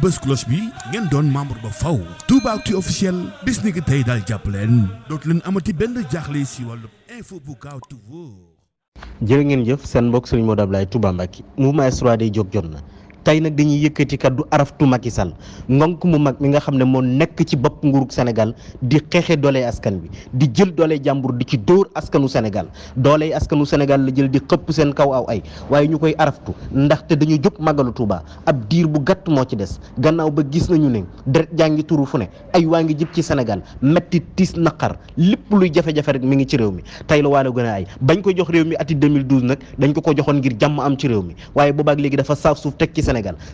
bës cloche bi ngeen doon membre ba faw Toubactu officiel bis ni ki tey daal jàpp leen dootu leen amati benn jaaxle si wàllu info bu gaaw te wóor. jërë ngeen jëf seen mbokk Serigne Modou Abdoulaye Touba Mbacké mouvement S3 day jóg jot na tey nag dañuy yëkkati kaddu araftu Macky Sall ngonk mu mag mi nga xam ne moo nekk ci bopp nguurug Sénégal di xeexe doole askan bi di jël doole jàmbur di ci dóor askanu Sénégal doole askanu Sénégal la jël di xëpp seen kaw aw ay waaye ñu koy araftu ndaxte dañu jóg màggalu Touba ab diir bu gàtt moo ci des gannaaw ba gis nañu ne deret jaa ngi turu fu ne ay waa ngi jëp ci Sénégal metti tiis naqar lépp luy jafe-jafe rek mi ngi ci réew mi tey la waalo gën a ay bañ ko jox réew mi ati 2012 nag dañ ko joxoon ngir jàmm am ci réew mi waaye boobaak léegi dafa saaf suuf teg ci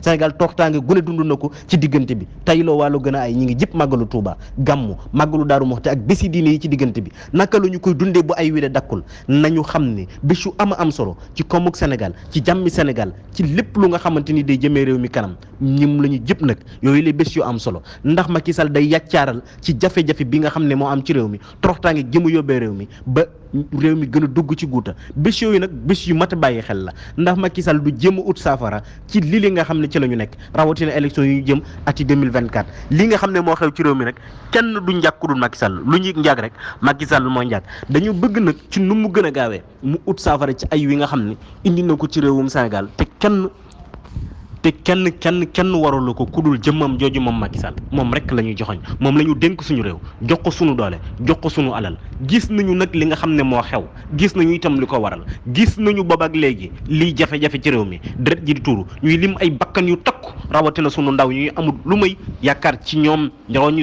Sénégal toxtaange gune dund na ko ci diggante bi tey loo wàllu gën a ay ñi ngi jëpp màggalu Touba gàmmu màggalu Daaru Muxti ak bési diine yi ci diggante bi naka la ñu koy dundee bu ay wile dakkul nañu xam ne bés yu am solo ci koomuk Sénégal ci jàmmi Sénégal ci lépp lu nga xamante ni day jëmee réew mi kanam ñim la ñu jëpp nag yooyu la bés yu am solo ndax Macky Sall day yàccaaral ci jafe-jafe bi nga xam ne moo am ci réew mi toxtaange jëmu yóbbee réew mi ba réew mi gën a dugg ci guuta bés yooyu nag bés yu mat a bàyyi xel la ndax Macky Sall du jéem a ut saafara ci li nga xam ne ci la ñu nekk rawatina élection yu ñu jëm ati 2024 li nga xam ne moo xew ci réew mi nag kenn du njàkk ku dul Macky Sall lu ñuy njàkk rek Macky Sall moo njàkk dañu bëgg nag ci nu mu gën a gaawee mu ut saafara ci ay wi nga xam ne indi na ko ci réewum Sénégal te kenn waralu ko ku dul jëmmam jooju moom Macky Sall moom rek la ñuy joxoñ moom la ñu dénk suñu réew jox ko suñu doole jox ko suñu alal gis nañu nag li nga xam ne moo xew gis nañu itam li ko waral gis nañu booba ak léegi liy jafe-jafe ci réew mi deret ji di tuuru ñuy lim ay bakkan yu takku rawatina suñu ndaw ñuy amul lu may yaakaar ci ñoom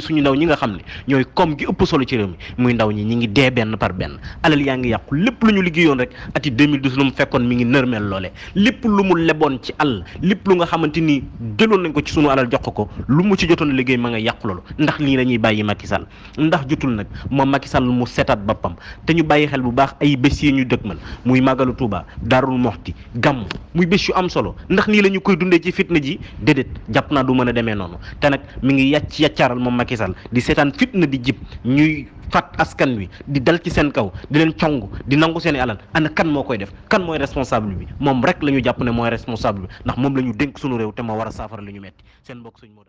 suñu ndaw ñi nga xam ne ñooy koom gi ëpp solo ci réew mi muy ndaw ñi ngi dee benn par benn alal yaa ngi yàqu lépp lu ñu liggéeyoon rek ati 2012 lu mu fekkoon mi ngi nërmeel loole lépp lu mu leboon ci àll lépp lu nga xamante ni jëloon nañ ko ci sunu alal jox ko lu mu ci jotoon liggéey ma nga yàqu loolu ndax lii la ñuy bàyyi Macky Sall ndax jotul nag moom Macky Sall mu setaat boppam te ñu bàyyi xel bu baax ay bés yi ñu dëgmal muy màggalu Touba Daarul Moxti gàmm muy bés yu am solo ndax nii la ñu koy dundee ci fitna ji déedéet jàpp naa du mën a demee noonu te nag mi ngi yàccaaral moom Macky Sall di seetaan fitna di jib ñuy fat askan wi di dal ci seen kaw di leen cong di nangu seen i alal ana kan moo koy def kan mooy responsable bi moom rek la ñu jàpp ne mooy responsable bi ndax moom la ñu dénk suñu réew te moo war a saafara li ñu metti seen mbokk suñu moo